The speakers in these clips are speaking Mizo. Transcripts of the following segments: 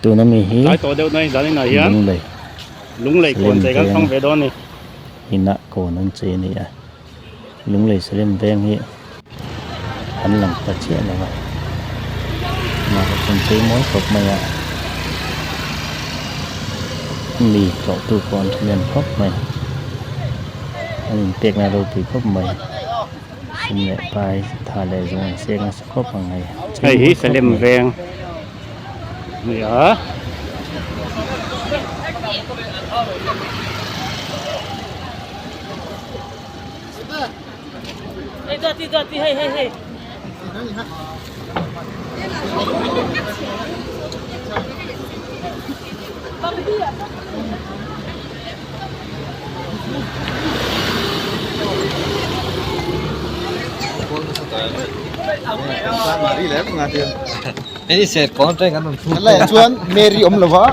Tuna mi hi Tlai tawh deuh mai zanin ah hian Lunglei Lunglei Salem kawn chei kan veng fang ve dawn a ni. Inah kawn an chei a ni a, Lunglei Salem veng hi an lang ta chiah lo a, mahse chuan chei mawi khawp mai a, mi tlawhtu pawh an thahnem khawp mai, an inpekna ropui khawp mai. Sum leh pai tha leh zawng an seng nasa khawp ang hei. Hei hi Salem veng a ni a. Chuan Mary awm lova.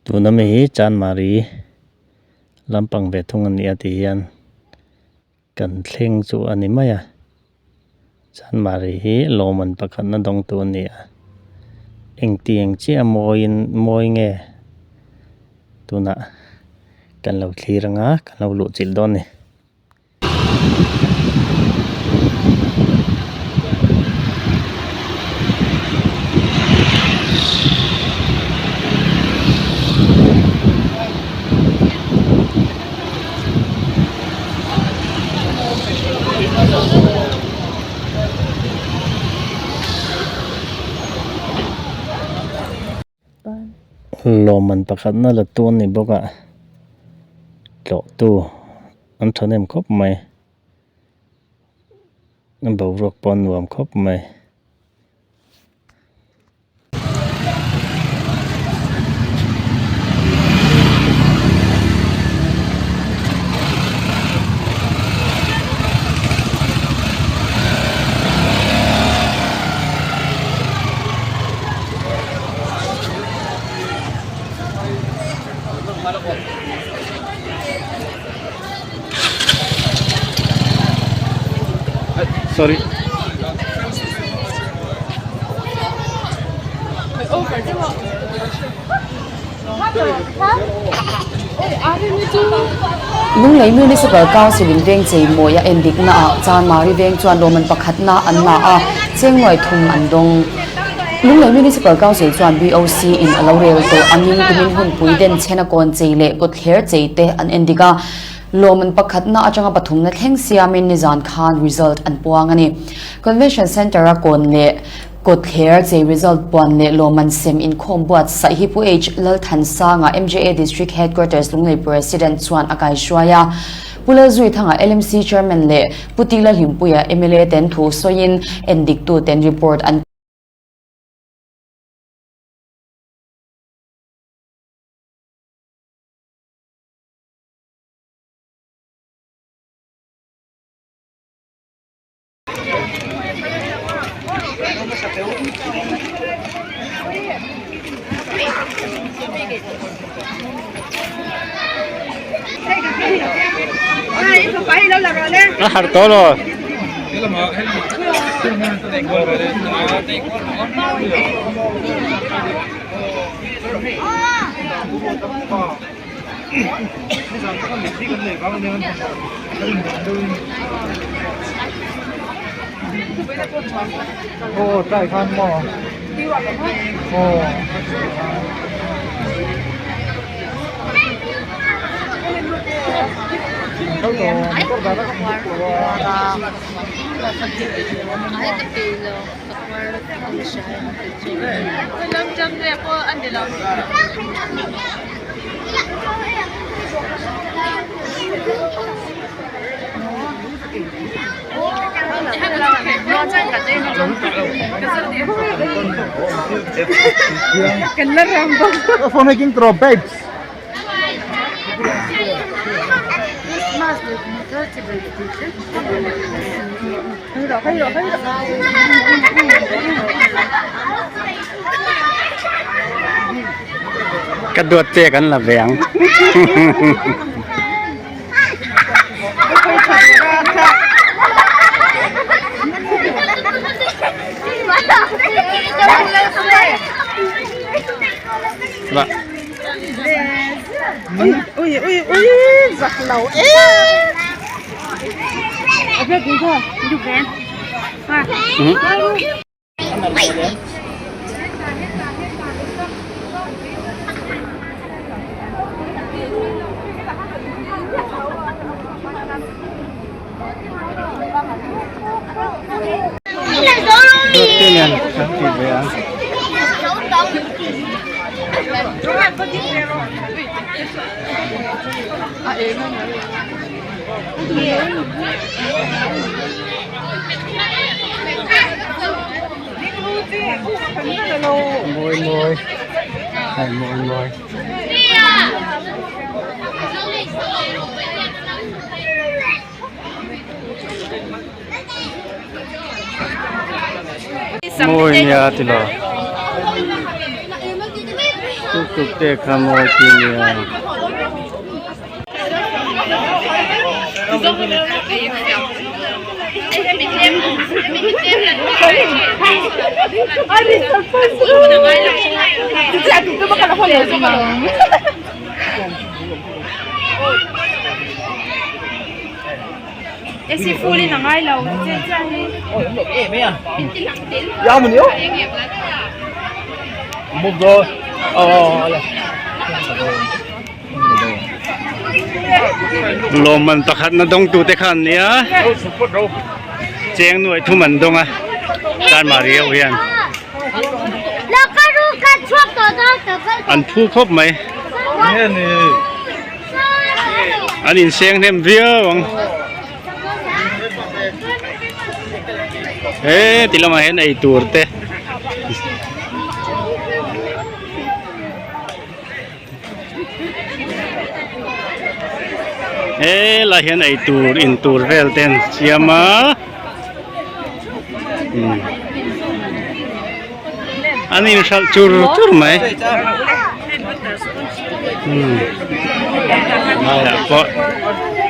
Tuna mi hi Chanmari lampang ve thung a ni a tih hian kan thleng chu a ni mai a Chanmari hi lawmman pakhatna dawngtu a ni a engtiang chiah mawiin mawi nge tunah kan lo thlir anga kan lo luh chilh dawn a ni. Lawmman pakhatna la tu an ni bawk a, tlawhtu an thahnem khawp mai. A boruak pawh a nuam khawp mai. Sorry. Lunglei Municipal Council in veng cheimawi a endikna ah Chanmari veng chuan lawmman pakhatna an la a, chengnuai thum an dawng. Lunglei Municipal Council chuan BOC in a lo rel tawh angin kumin hunpui denchhena kawn chei leh kawtthler chei te an endik a, lawmman pakhatna atanga pathumna thleng siamin nizan khan result an puang a ni. Convention Centre a kawn leh Kawtthler chei result puan leh lawmman sem inkhawm buatsaih hi Pu H. Lalthansanga, MJA District Headquarters Lunglei President chuan a kaihruai a. Pu Lalzuithanga, LMC Chairman leh Pu Tila Hlimpuia, mla ten thu sawiin endiktu ten report an A har tawh lo. Ka duat che kan la ve ang. Te nen kan ti ve ang. Mawi mawi hei mawi mawi. Mawi nia ti lo tuk tuk te kha mawi ti nia. Lawmman pakhatna dawngtu te kha an nia cheng nuai thum an dawng a Chanmari ho hian. An phu khawp mai. An inseng hnem viau ang. He ti lamah hian ei tur te. He lai hian ei tur in tur vel te an siam a an inhralh chur chur mai laiah pawh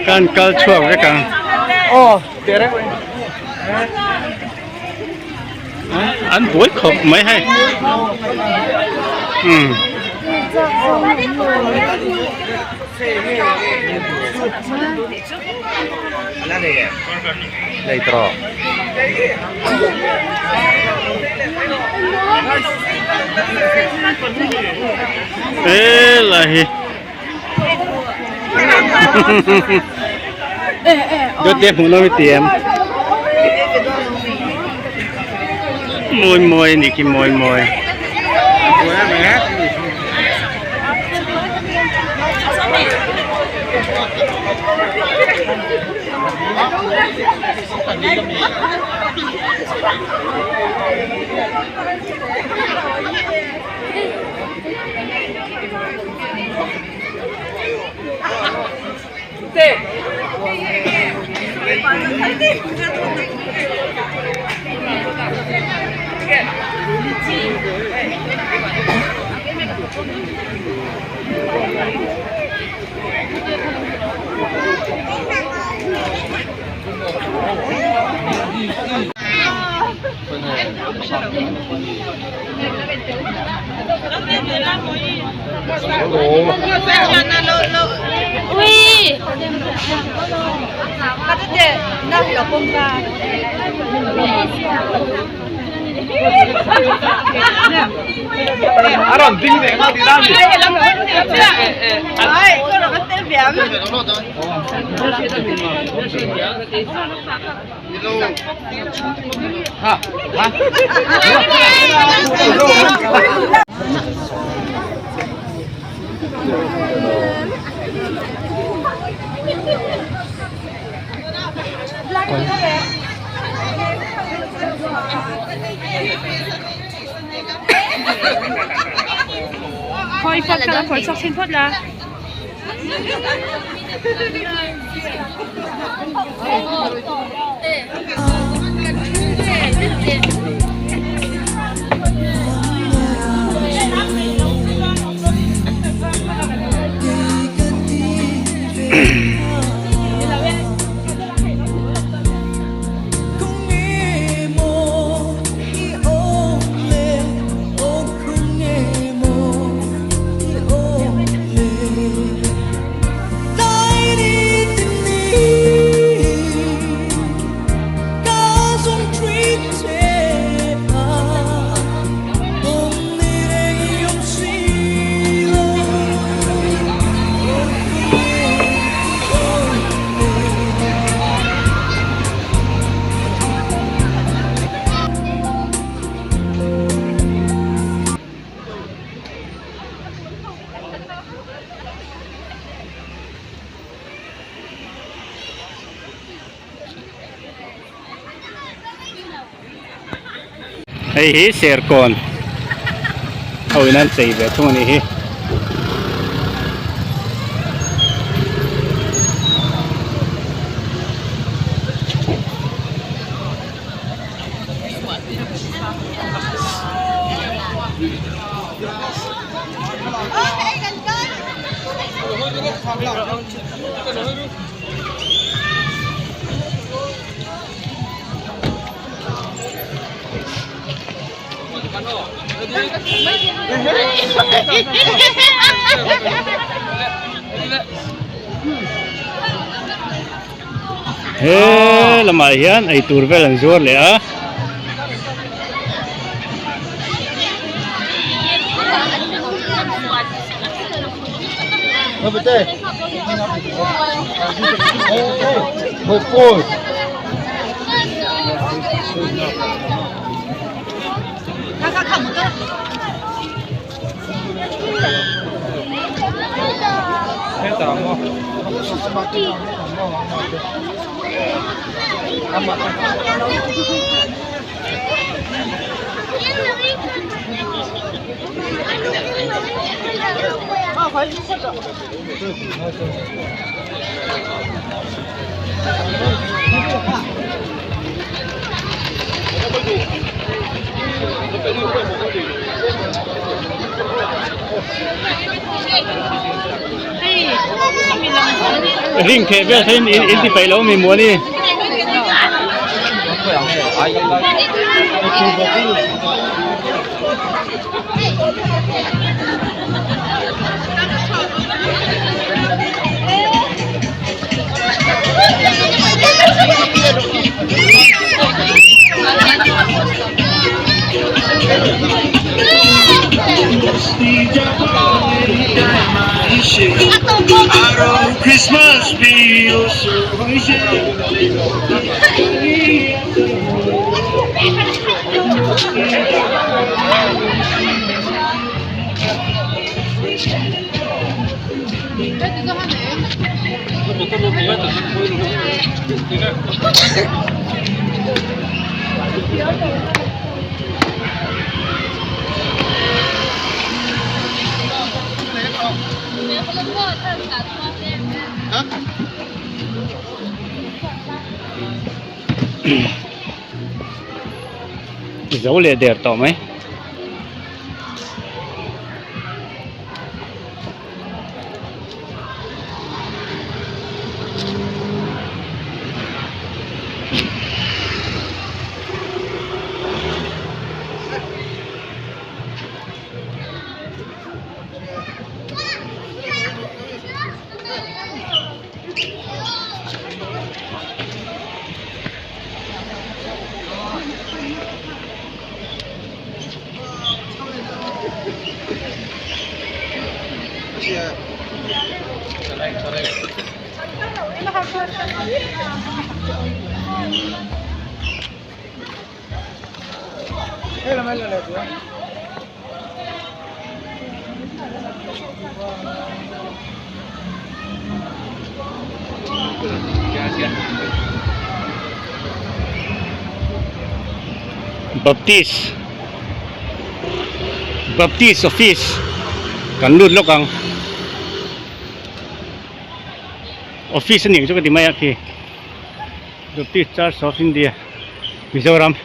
kan kal chhuak vek ang. An buai khawp mai hei umm. Helai hi Dawt te hmuh nawm i ti em? Mawi mawi a nih khi mawi mawi. Hei hi Serkawn ho in an chei ve thung a nih hi. He lamah hian eitur vel an zuar leh a. Ring theh vel kha in in ti peih lo mi muani. Zo leh der tawh mai. Baptist Baptist office kan lut lawk ang office a ni ang chu ka ti mai a khi Baptist Church of India Mizoram.